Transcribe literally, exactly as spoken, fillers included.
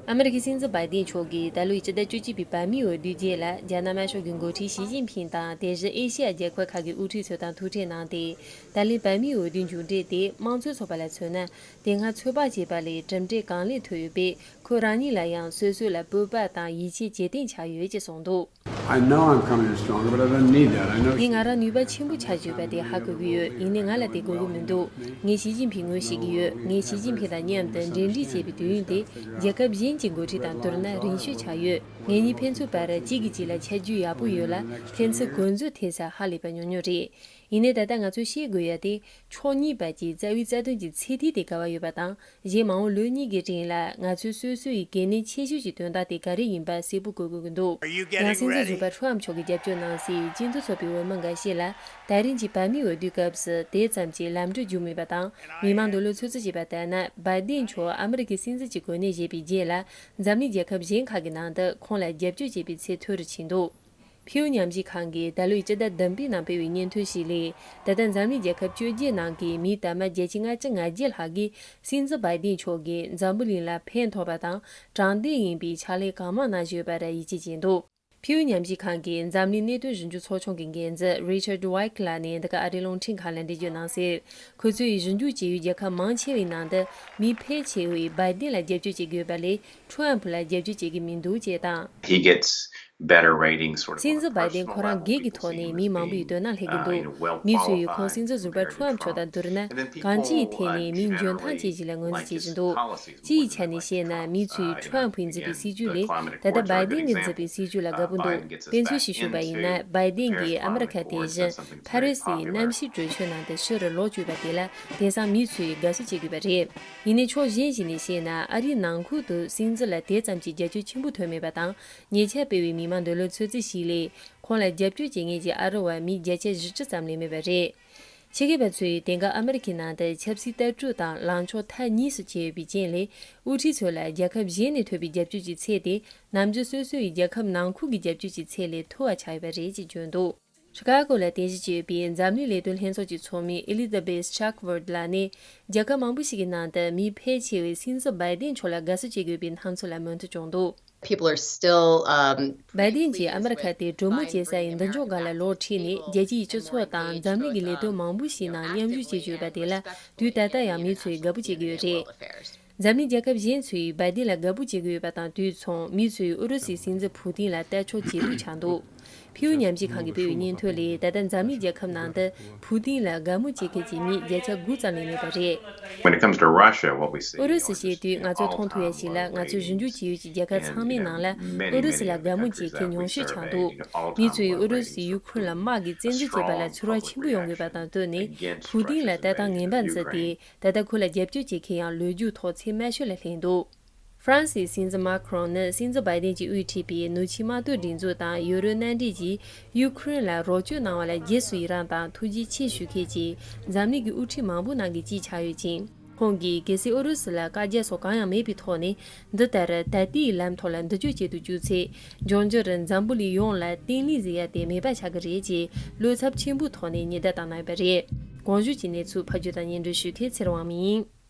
ཨ་མི་རི་ཀའི་སྲིད་འཛིན་བྷའི་ཏིན་མཆོག་གིས་ད་ལོའི་སྤྱི་ཟླ་བཅུ་གཅིག་པའི་བལ་མིའི་འོས་བསྡུའི་རྗེས་ལ། རྒྱ་ནག་དམར་ཤོག་གི་འགོ་ཁྲིད་ཞི་ཅིན་ཕིང་དང་དེ་བཞིན་ཨེ་ཤེ་ཡ་རྒྱལ་ཁབ་ཁག་གི་དབུ་ཁྲིད་ཚོ་དང་ཐུག་འཕྲད་གནང་སྟེ། ད་ལན་བལ་མིའི་འོས་བསྡུའི་མཇུག་འབྲས་དེ་དམངས་གཙོའི་ཚོགས་པ་ལ་མཚོན་ན། དེ་སྔ་ཚོད་དཔག་བྱས་པ་ལས་གྲུབ་འབྲས་གང་ལེགས་ཐོབ་ཡོད་པས། ཁོ་རང་ཉིད་ལ་ཡང་སོ་སོ་ལ་སྤོབས་པ་དང་ཡིད་ཆེས་ཇེ་བརྟན་ཆགས་ཡོད་ཅེས་གསུངས་འདུག I know I'm coming in stronger, but I don't need that. I know. འདི་ང་རང་ནུས་པ་ཆེན་པོ་ཆགས་ཡོད་པ་དེ་ཧ་གོ་གི་ཡོད། ཡིན་ནའི་ང་ལ་དེ་དགོས་ཀྱི་མི་འདུག་ངས་ཞི་ཅིན་ཕིང་ངོ་ཤེས་ཀྱི་ཡོད། ངས་ཞི་ཅིན་ཕིང་དང་མཉམ་དུ་འབྲེལ་འདྲིས་བྱས་པའི་དུས་ཡུན་དེ་རྒྱལ་ཁབ་གཞན་གྱི་འགོ་ཁྲིད་དང་བསྡུར་ན་རིང་ཤོས་ཆགས་ཡོད། ངེད་གཉིས་ཕན་ཚུན་བར་གཅིག་གིས་གཅིག་ལ་ཁྱད་ཆོས་ཡག་པོ་ཡོད་ལ། ཕན་ཚུན་གོ་འཛོལ་ཐེབས་ས་ཧ་ལས་པ་ཉུང་ཉུང་རེད། ཡིན་ནའི་ད་ལྟ་ང་ཚོས་ཤེས་དགོས་ཡ་དེ། ཕྱོགས་གཉིས་བར་གྱི་རྩ་བའི་རྩ་དོན་གྱི་ཚད་ཐིག་དེ་ག་བ་ཡོད་པ་དང་། གཞན་མ་འོངས་ལོ་གཉིས་ཀྱི་རིང་ལ་ང་ཚོའི་སོ་སོ་ཡི་གལ་གནད་ཆེ་ཤོས་ཀྱི་དོན་དག་དེ་ག་རེ་ཡིན་པ་གསལ་པོ་གོ་དགོས་ཀྱི་འདུག Are you getting ready? ཡང་སྲིད་འཛིན་ཟུར་པ་ཁྲོམ་མཆོག་གིས་རྒྱབ་སྐྱོར་གནང་སའི་སྤྱི་འཐུས་ཚོགས་པའི་འོས་མི་འགའ་ཤས་ལ། ད་རིང་གི་བལ་མིའི་འོས་བསྡུའི་སྐབས་སུ་དེ་ཙམ་གྱི་ལམ་འགྲོ་བྱུང་མེད་པ་དང་། མི་མང་འདོད་བློ་ཚོད་རྩིས་བྱས་པ་ལྟར་ན། བྷའི་ཏིན་མཆོག་ཨ་མི་རི་ཀའི་སྲིད་འཛིན་གྱི་གོ་གནས་བཞེས་པའི་རྗེས་ལ། འཛམ་གླིང་རྒྱལ་ཁབ་གཞན་ཁག་གི་ནང་དུ་ཁོང་ལ་རྒྱབ་སྐྱོར་བྱེད་པའི་ཚད་མཐོ་རུ་ཕྱིན་འདུག་ཕིའུ་ཉམས་ཞིབ་ཁང་གིས་ད་ལོའི་སྤྱི་ཟླ་བདུན་པའི་ནང་སྤེལ་བའི་སྙན་ཐོ་ཞིག་ལས། ད་ལྟ་འཛམ་གླིང་རྒྱལ་ཁབ་བཅོ་བརྒྱད་ནང་གི་མི་དར་མ་བརྒྱ་ཆ་ལྔ་བཅུ་ང་བརྒྱད་ལྷག་གིས་སྲིད་འཛིན་བྷའི་ཏིན་མཆོག་གིས་འཛམ་བུ་གླིང་ལ་ཕན་ཐོགས་པ་དང་དྲང་བདེན་ཡིན་པའི་ཕྱག་ལས་གང་མང་གནང་བཞིན་ཡོད་པར་ཡིད་ཆེས་བྱས་འདུག་ཕིའུ་ཉམས་ཞིབ་ཁང་གིས་འཛམ་གླིང་གནད་དོན་ཞིབ་འཇུག་ཚོགས་ཆུང་གི་འགན་འཛིན་རི་ཆར་ཌི་ཝེག་ལགས་ནས་འདི་ག་ཨ་རིའི་རླུང་འཕྲིན་ཁང་ལ་འགྲེལ་བརྗོད་གནང་གསལ། ཁོ་ཚོས་ཞིབ་འཇུག་བྱས་ཡོད་རྒྱལ་ཁབ་མང་ཆེ་བའི་ནང་དུ་མི་ཕལ་ཆེ་བས་བྷའི་ཏིན་ལ་རྒྱབ་སྐྱོར་བྱེད་དགོས་པ་ལས། ཁྲོམ་ཕུ་ལ་རྒྱབ་སྐྱོར་བྱེད་ཀྱི་མི་འདུག་ཅེས་དང་། He gets better ratings, sort of, སྲིད་འཛིན་བྷའི་ཏིན་ཁོ་རང་སྒེར་གྱི་ཐོག་ནས་མི་མང་པོ་ཡི་དོ་སྣང་སླེབས་ཀྱི་འདུག་མི་ཚོས་ཁོང་སྲིད་འཛིན་ཟུར་པ་ཁྲོམ་མཆོག་དང་བསྡུར་ན། གང་ཅིའི་ཐད་ནས་མིའི་འཇོན་ཐང་ཅན་ཞིག་ལ་ངོས་འཛིན་བྱེད་ཀྱི་འདུག་སྤྱིའི་ཆ་ནས་བཤད་ན། མི་ཚོས་ཁྲོམ་ཕུས་འཛིན་པའི་སྲིད་ཇུས་ལས་ད་ལྟ་བྷའི་ཏིན་གྱིས་འཛིན་པའི་སྲིད་ཇུས་ལ་དགའ་པོ་འདུག་དཔེ་མཚོན་ཞིག་ཞུས་པ་ཡིན་ན། བྷའི་ཏིན་གྱིས་ཨ་མི་རི་ཁ་དེ་བཞིན་ཕ་རི་སིའི་གནམ་གཤིས་གྲོས་ཆོད་ནང་དུ་ཕྱིར་ལོག་བཅུག་པ་དེ་ལ་དེང་སང་མི་ཚོས་དགའ་བསུ་བྱེད་དགོས་པ་རེད། ཡིན་ནའི་ཕྱོགས་གཞན་ཞིག་ནས་བཤད་ན། ཨ་རིའི་ནང་ཁུལ་དུ་སྲིད་འཛིན་ལ་དེ་ཙམ་གྱི་རྒྱབ་སྐྱོར་ཆེན་པོ་ཐོན་མེད་པ་དང་། ཉེ་ཆར་སྤེལ་བའི་མི་མང་འདོད་བློ་ཚོད་རྩིས་ཤིག་ལས། ཁོང་ལ་རྒྱབ་སྐྱོར་བྱེད་མཁན་གྱི་ཨ་རི་བ་མི་བརྒྱ་ཆ་བཞི་བཅུ་ཙམ་ལས་མེད་པ་རེད། ཆེད་མཁས་པ་ཚོས་དེང་སྐབས་ཨ་མི་རི་ཀའི་ནང་དུ་ཆབ་སྲིད་ལྟ་གྲུབ་དང་ལངས་ཕྱོགས་ཐག་ཉེ་སུ་ཕྱེ་ཡོད་པའི་རྐྱེན་ལས། དབུ་ཁྲིད་ཚོ་ལ་རྒྱལ་ཁབ་གཞན་ནས་ཐོབ་པའི་རྒྱབ་སྐྱོར་གྱི་ཚད་དེ། ནམ་རྒྱུན་སོ་སོ་ཡི་རྒྱལ་ཁབ་ནང་ཁུལ་གྱི་རྒྱབ་སྐྱོར་གྱི་ཚད་ལས་མཐོ་བ་ཆགས་ཡོད་པ་རེད་ཅེས་བརྗོད་འདུག་ཤི་ཀ་གོ་ལ་རྟེན་གཞི་བྱས་པའི་འཛམ་གླིང་ལས་དོན་ལྷན་ཚོགས་ཀྱི་ཚོགས་མི་ཨེ་ལི་ཛ་བེས་ཆག་ཝར་ལགས་ནས། རྒྱལ་ཁབ་མང་པོ་ཞིག་གི་ནང་དུ་མི་ཕལ་ཆེ་བས་སྲིད་འཛིན་བྷའི་ཏིན་མཆོག་ལ་དགའ་བསུ་བྱེད་དགོས་པའི་སྣང་ཚུལ་ལ་མོས་མཐུན་བྱུང་འདུག People are still, um, བྷའི་ཏིན་གྱིས་ཨ་མི་རི་ཁ་དེ་གྲོས་མོལ་བྱེད་ས་ཡི་མདུན་ཅོག་སྒང་ལ་ལོག་ཁྲིད་ནས། རྒྱལ་སྤྱིའི་སྤྱི་ཚོགས་དང་འཛམ་གླིང་གི་ལས་དོན་མང་པོ་ཞིག་ནང་མཉམ་ཞུགས་བྱེད་ཀྱི་ཡོད་པ་དེ་ལ་དུས་ད་ལྟ་ཡང་མི་ཚོས་དགའ་པོ་བྱེད་ཀྱི་ཡོད་རེད། འཛམ་གླིང་རྒྱལ་ཁབ་གཞན་ཚོས་བྷའི་ཏིན་ལ་དགའ་པོ་བྱེད་ཀྱི་ཡོད་པ་དང་དུས་མཚུངས། མི་ཚོས་ཨུ་རུ་སུའི་སྲིད་འཛིན་ཕུ་ཏིན་ལ་ལྟ་ཕྱོགས་ཇེ་སྡུག་ཆགས་འདུག་ཕིའུ་ཉམས་ཞིབ་ཁང་གིས་སྤེལ་བའི་སྙན་ཐོ་ལས། ད་ལྟ་འཛམ་གླིང་རྒྱལ་ཁབ་ནང་དུ་ཕུ་ཏིན་ལ་དགའ་མོས་བྱེད་མཁན་གྱི་མི་བརྒྱ་ཆ་དགུ་ཙམ་ལས་མེད་པ་རེད། When it comes to Russia, what we see, ཨུ་རུ་སུ་བཤད་དུས་ང་ཚོས་མཐོང་ཐུབ་ཡ་ཞིག་ལ། ང་ཚོས་ཞིབ་འཇུག་བྱེད་ཡུལ་གྱི་རྒྱལ་ཁབ་ཚང་མའི་ནང་ལ་ཨུ་རུ་སུ་ལ་དགའ་མོས་བྱེད་མཁན་ཉུང་ཤོས་ཆགས་འདུག་མི་ཚོས་ཨུ་རུ་སུས་ཡུ་ཁུ་རེན་ལ་དམག་གི་བཙན་འཛུལ་བྱས་པ་ལ་ཚོར་བ་ཆེན་པོ་ཡོང་དགོས་པ་དང་བསྟུན་ནས། ཕུ་ཏིན་ལ་ལྟ་སྟངས་ངན་པ་འཛིན་ཏེ། ད་ལྟ་ཁོ་ལ་རྒྱབ་སྐྱོར་བྱེད་མཁན་ཡང་ལོ་རྒྱུས་ཐོག་ཚད་དམའ་ཤོས་ལ་སླེབས་འདུག་ཧྥ་རན་སིའི་སྲིད་འཛིན་མཱ་ཁི་རོང་ནི་སྲིད་འཛིན་བྷའི་ཏིན་གྱིས་དབུས་ཁྲིད་པའི་ནུབ་ཕྱོགས་དམག་དོན་སྒྲིག་འཛུགས་དང་ཡུ་རོབ་མནའ་འབྲེལ་གྱིས་ཡུ་ཁུ་རེན་ལ་རོགས་སྐྱོར་གནང་བ་ལ་རྗེས་སུ་ཡི་རང་དང་ཐུགས་རྗེ་ཆེ་ཞུ་མཁན་གྱི་འཛམ་གླིང་གི་དབུ་ཁྲིད་མང་པོའི་ནང་གི་གཅིག་ཆགས་ཡོད་ཅིང་། ཁོང་གིས་གལ་སྲིད་ཨུ་རུ་སུ་ལ་བཀག་རྒྱ་སོགས་གང་ཡང་མེད་པའི་ཐོག་ནས། འདི་ལྟར་ད་ལྟའི་ལམ་ཐོག་ལ་མདུན་སྐྱོད་བྱེད་དུ་བཅུག་ཚེ། འབྱུང་འགྱུར་འཛམ་བུ་གླིང་ཡོངས་ལ་བརྟན་ལྷིང་ཟེར་ཡ་དེ་མེད་པ་ཆགས་ཀྱི་རེད་ཅེས་བློ་འཚབ་ཆེན་པོའི་ཐོག་ནས་ཉེན་བརྡ་བཏང་གནང་ཡོད་པ་རེད། གོང་ཞུས་ཀྱི་གནས་ཚུལ་ཕབ་སྒྱུར་དང་སྙན་སྒྲོན་ཞུ་མཁན་ཚེ་རིང་དབང་མོ་ཡིན།